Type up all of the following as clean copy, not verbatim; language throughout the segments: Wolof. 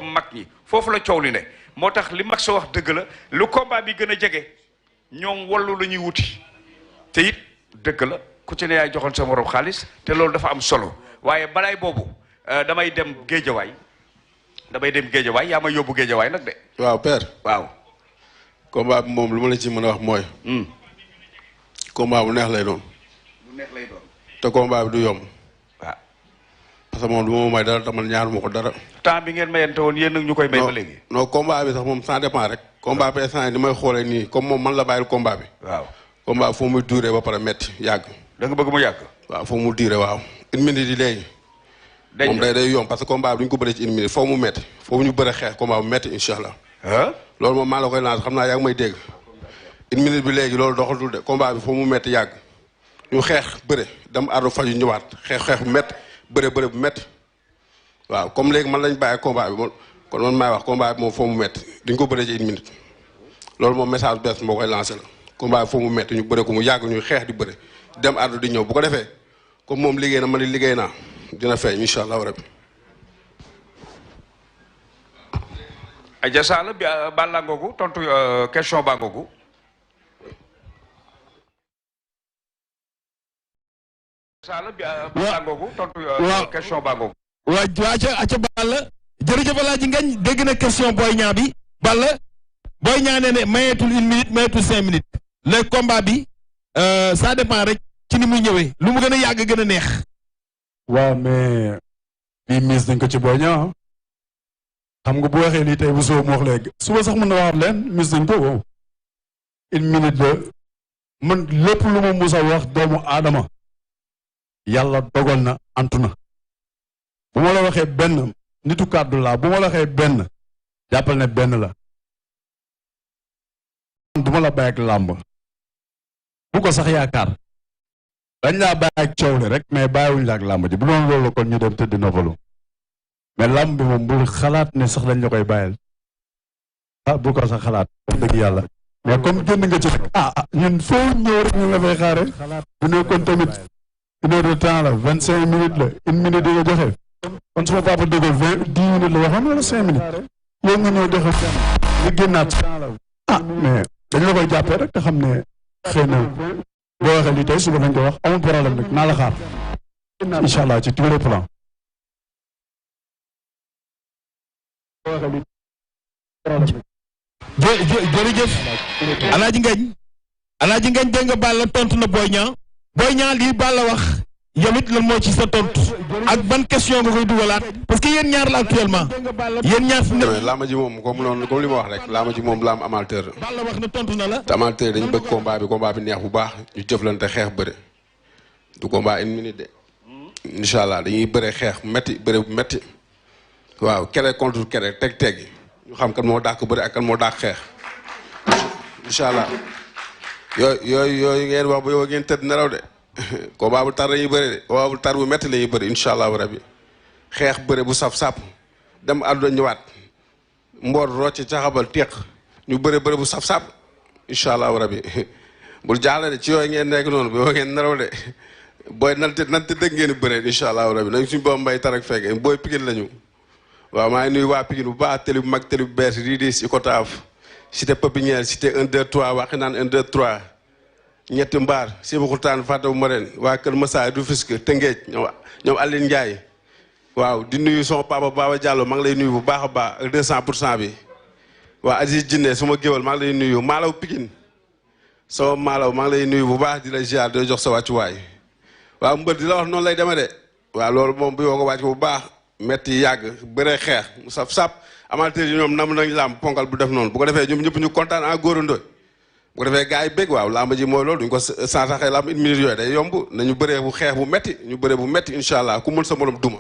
mag ñi foofu la coow li ne moo tax li mag sa wax dëgg la lu combat bi gën a jege ñoom wallu la ñuy wuti te it dëgg la ku ci ne yaay joxoon sa morom xaalis te loolu dafa am solo waaye balaay boobu damay dem géejawaay yaa ma yóbbu géejawaay nag de. waaw père. waaw. combat bi moom lu ma la ci mën a wax mooy. combat bu neex lay doon. te combat bi du yomb. waaw. parce que moom du ma may dara tamal ñaaruma ko dara. temps bi ngeen mayante woon yéen nag ñu koy may ba léegi. non combat bi sax moom ça dépend rek. combat bi instant yii ni may xoolee nii comme moom man la bàyyil combat bi. waaw. combat foo muy duré ba pare metti yàgg. da nga bëgg mu yàgg. waaw foo mu duré waaw. une minute yi léegi. moom day yomb parce que combat bi duñ ko bëre ci une minute foo mu metti foofu ñu bëre xeex combat bu metti incha allah. loolu moom maa la koy lancé xam naa yaa ngi may dégg. une minute bi léegi loolu doxatul de combat bi foo mu metti yàgg. ñu xeex bëre dem ardo faju ñëwaat xeex bu metti bëre bu metti waaw comme léegi man lañ bàyyi combat bi moom kon man maay wax combat bi moom foo mu metti duñ ko bëre ci une minute. loolu moom message bees moo koy lancé la combat bi foo mu metti ñu bëre ko mu yàgg ñu xeex di bëre dem ardo di ñëw bu ko defee comme moom liggéey na man liggéey naa dina feeñ incha allah rabbi. Adja Sall bi Balla ngoogu tontu question baa ngoogu. Sall bi Balla ngoogu tontu question baa ngoogu. waa aca Balla jërëjëf Alaaji Ngagne dégg na question Boy Niang bi Balla Boy Niang nee ne mayeetul une minute mayeetul 5 minutes le combat bi ça dépend rek ci ni muy ñëwee lu mu gën a yàgg gën a neex. waaw mais bii mise nañ ko ci Boy Niang xam nga bu waxee lii tey bu soo mu wax léegi suba sax mën na waxaat leen mise nañ ko wow une minute la man lépp lu ma mus a wax doomu aadama yàlla dogal na antu na bu ma la waxee benn nitu kàddu laa bu ma la waxee benn jàppal ne benn la du ma la bàyyi ak làmb bu ko sax yaakaar dañ laa bàyyi ak coow li rek mais bàyyiwuñ la ak làmb ji bu doon loolu kon ñu dem tëdd noppalu mais làmb bi moom bul xalaat ne sax dañ la koy bàyyil bu ko sax xalaat wax dëgg yàlla mais comme génn nga ci rek ñun foo ñëw rek ñu nga fay xaare bu nekkoon tamit 1 heure de temps la 25 minutes la 1 minute di nga joxe kon suma papa déggoon 10 minutes la waxoon wala 5 minutes yow nga ñëw joxe nga génnaat mais dañ la koy jàppee rek te xam ne xëy na boo waxee lii tey suba nañ ko wax amul problème rek naa la xaar incha allah ci tous les plans. jërëjëf Alaaji Ngagne dégg nga Balla tontu na Boy Niang lii Balla wax yow it lan moo ci sa tontu ak ban question nga koy dugalaat parce que yéen ñaar la actuellement yéen ñaar fi ne laama ji moom comme li ma wax rek laama ji moom laam amateur Balla wax na tontu na la te amateur dañu bëgg combat bi neex bu baax ñu jëflante xeex bëre du combat une minute de incha allah dañuy bëre xeex metti bëre bu metti waaw kere contre kere teg ñu xam kan moo dàq bëre ak kan moo dàq xeex incha allah yooyu ngeen wax bu yow ngeen tëdd nelaw de combat bu tar la ñuy bëri de combat bu tar bu metti la ñuy bëri incha allahu rabbi xeex bëre bu saf-sàpp dem àdduna ñëwaat mboor rocc caxabal teq ñu bëre bu saf-sàpp incha allahu rabbi bul jaaxle de ci yooyu ngeen nekk noonu bu yow ngeen nelaw de booy nante dëgg ngeen bëre incha allahu rabbi nañ suñu boobu mbay tarak fekk booy Pikine lañu waaw maa ngi nuyu waa Pikine bu baax télé bu mag télé bu bees Ridis Icotaf cité Pépinière cité 1 2 3 waxi naan 1 2 3 ñetti mbaar Sébikotane Fataw Morène waa Kër Massa du Fisk Tëngéej ñoom Aline Ndiaye waaw di nuyu sama papa Baba Diallo maa ngi lay nuyu bu baax a baax ak 200% bi waa Aziz Jinne suma géwal maa ngi lay nuyu Malaw Pikine sama Malaw maa ngi lay nuyu bu baax di la ziar di la jox sa wàccuwaay waaw mbër di la wax noonu lay demee de waaw loolu moom bu yoo ko wàcc bu baax metti yàgg bëre xeex mu saf-sap amateur yi ñoom nam nañ làmb ponkal bu def noonu bu ko defee ñoom ñëpp ñu kontaan en góorandoo bu ko defee gars yi bég waaw làmb ji mooy loolu duñ ko sansaxee làmb 1 minute yooyu day yomb nañu bëree bu xeex bu metti ñu bëree bu metti incha allah ku mën sa morom duma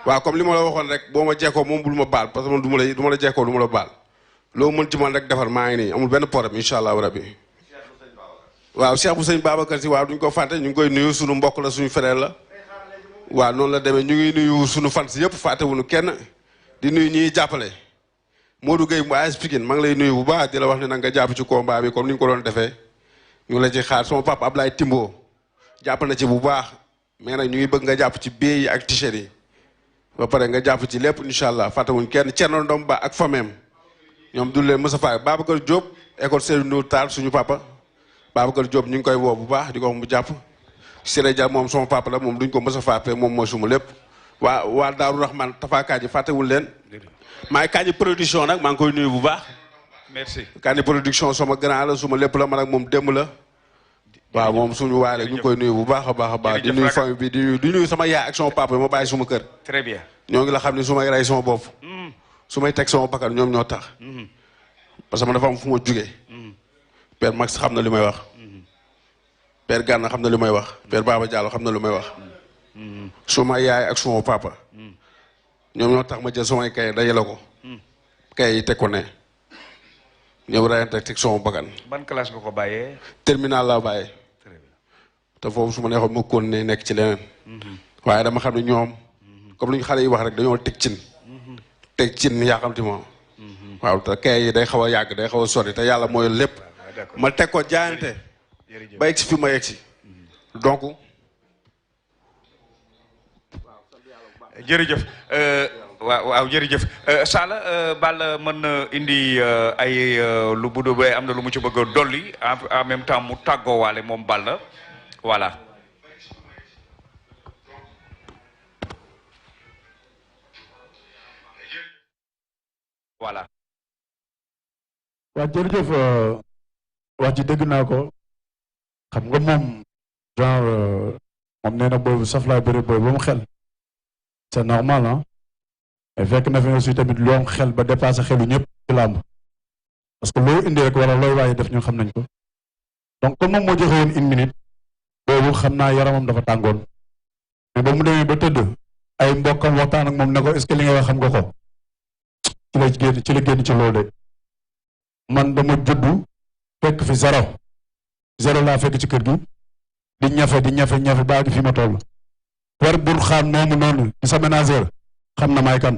waaw comme li ma la waxoon rek boo ma jekkoo moom bul ma baal parce que man du ma la jekkoo du ma la baal loo mën ci man rek defar maa ngi nii amul benn problème incha allah rabbi waaw Cheikh bu sëñ Babacar si waaw duñ ko fàtte ñu ngi koy nuyu suñu mbokk la suñu frère la waaw noonu la demee ñu ngi nuyu suñu fans yëpp fàttewuñu kenn di nuyu ñiy jàppale Modou Gueye mu AS Pikine maa ngi lay nuyu bu baax di la wax ne nag nga jàpp ci combat bi comme ni ñu ko doon defee ñu la ci xaar sama papa Ablaye Timbo jàpp na ci bu baax mais nag ñu ngi bëgg nga jàpp ci billet yi ak t-shirt yi ba pare nga jàpp ci lépp incha allah fàttewuñ kenn Thierno Ndom Ba ak fameem ñoom du leen mës a faay Babacar Diop école Seydou Nour Tall suñu papa Babacar Diop ñu ngi koy woo bu baax di ko wax mu jàpp Siré Dia moom sama papa la moom duñ ko mës a fàtte moom mooy suma lépp waa Daaru Rahman Tafa Kaaji fàttewul leen maay Kaaji production nag maa ngi koy nuyu bu baax merci Kaaji production sama grand la suma lépp la man ak moom démb la waaw moom suñu waale ñu ngi koy nuyu bu baax a baax a baax di nuyu famille bi di nuyu sama yaay ak sama papa ma bàyyi suma kër très bien ñoo ngi la xam ne su may rey sama bopp su may teg sama bakkan ñoom ñoo tax parce que man dafa am fu ma jugee Père Max xam na li may wax Père Gana xam na li may wax Père Baba Diallo xam na lu may wax suma yaay ak suma papa ñoom ñoo tax ma jël samay kay dajale ko kay yi teg ko ne ñëw reyante teg sama bakkan ban classe nga ko bàyyee terminal laa bàyyee te foofu su ma neexoon ma kon ne nekk ci leneen waaye dama xam ne ñoom comme lu ñu xale yi wax rek dañoo teg cin yaa xam ti moom waaw te kay yi day xaw a yàgg day xaw a sori te yàlla mooy lépp ma teg ko jaayante ba egg si fi ma egg si donc jërëjëf waaw jërëjëf Sala Balla mën na indi ay lu bu dee am na lu mu ci bëgg a dolli en même temps mu tàggoowaale moom Balla voilà voilà waaw jërëjëf wax ji dégg naa ko xam nga moom genre moom nee na boobu saf laa bëri boobu ba mu xel c'est normal ah mais fekk na fi aussi tamit lu am xel ba dépassé xelu ñëpp ci làmb parce que loo indi rek wala looy waaye def ñun xam nañ ko donc comme moom moo joxe woon 1 minute boobu xam naa yaramam dafa tàngoon mais ba mu demee ba tëdd ay mbokkam waxtaan ak moom ne ko est-ce que li nga wax xam nga ko ci la génn ci loolu de man dama juddu fekk fi zéro laa fekk ci kër gi di ñafe baa gi fi ma toll per bur xaan moomu noonu di sa ménageur xam na may kan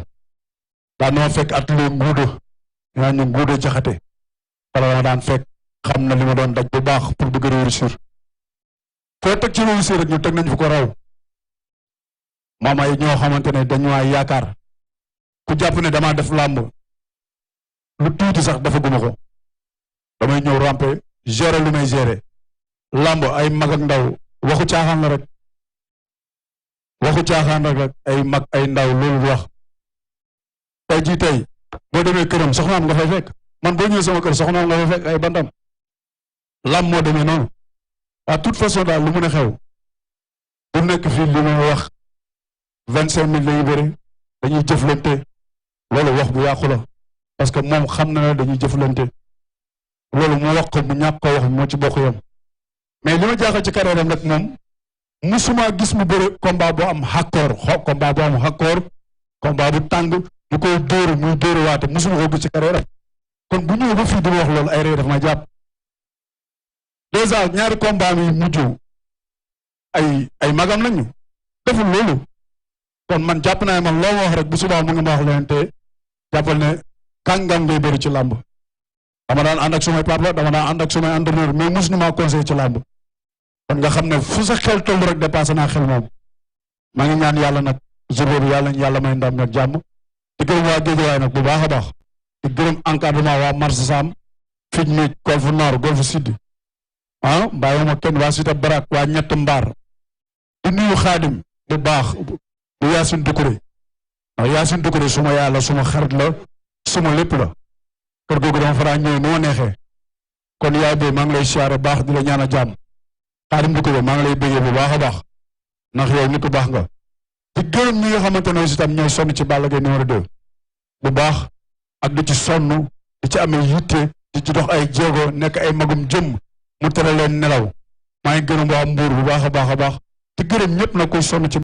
daan na ma fekk atelier nguudo jaxate wala ma daan fekk xam na li ma doon daj bu baax pour bëgg réussir foo teg ci réussir rek ñu teg nañ fu ko raw maam ay ñoo xamante ne dañu waay yaakaar ku jàpp ne damaa def làmb lu tuuti sax dafa guma ko damay ñëw rampe gérer lu may gérer làmb ay mag ak ndaw waxu caaxaan la rek ay mag ay ndaw loolu wax tey jii tey boo demee këram soxnaam nga fay fekk man boo ñëwee sama kër soxnaam nga fay fekk ay bantam làmb moo demee noonu à toute façon daal lu mën a xew bu nekk fii li may wax 25 000 lañuy bëri dañuy jëflante loolu wax bu yàqu la parce que moom xam na ne dañuy jëflante loolu mu wax ko mu ñàkk ko wax moo ci bokk yam mais li ma jaaxal ci carrière am nag moom musuma gis mu bëri combat boo am xàkkoor combat bu tàng ñu koy dóor muy dóor waate musuma ko gis ci carrière am kon bu ñëwee ba fii di wax loolu ay rey daf ma jàpp déjà ñaari combat mi mujj ay magam lañu deful loolu kon man jàpp naa man loo ma wax rek bu subaa mu ngi ma wax leen te jàppal ne kàngam ngay bëri ci làmb dama daan ànd ak sumay papa dama daan ànd ak sumay entraîneur mais mos na maa conseillé ci làmb kon nga xam ne fu sa xel toll rek dépassé naa xel moom maa ngi ñaan yàlla nag jour boobu yàlla may ndam nag jàmm di gërëm waa Géejawaay nag bu baax a baax di gërëm encadrement waa Mars Sam Fij mi Golf Nord Golf Sud bàyyi ma kenn waa Cité Barak waa ñett mbaar di nuyu Xaadim bu baax bu Yaasin Dukure ndax Yaasin Dukure suma yàlla suma xarit la suma lépp la kër googu dama faraa ñëw nu ma neexee kon yaay booy maa ngi lay siyaare baax di la ñaan a jàmm Xaadim Dukure maa ngi lay béggee bu baax a baax ndax yow nit ku baax nga di gërëm ñi nga xamante ne aussi tam ñooy sonn ci Balla Gaye numéro 2 bu baax ak di ci sonn di ci amee yitte di ci dox ay jéego nekk ay magum jëm mu tere leen nelaw maa ngi gërëm waa Mbuur bu baax a baax di gërëm ñëpp nag koy sonn ci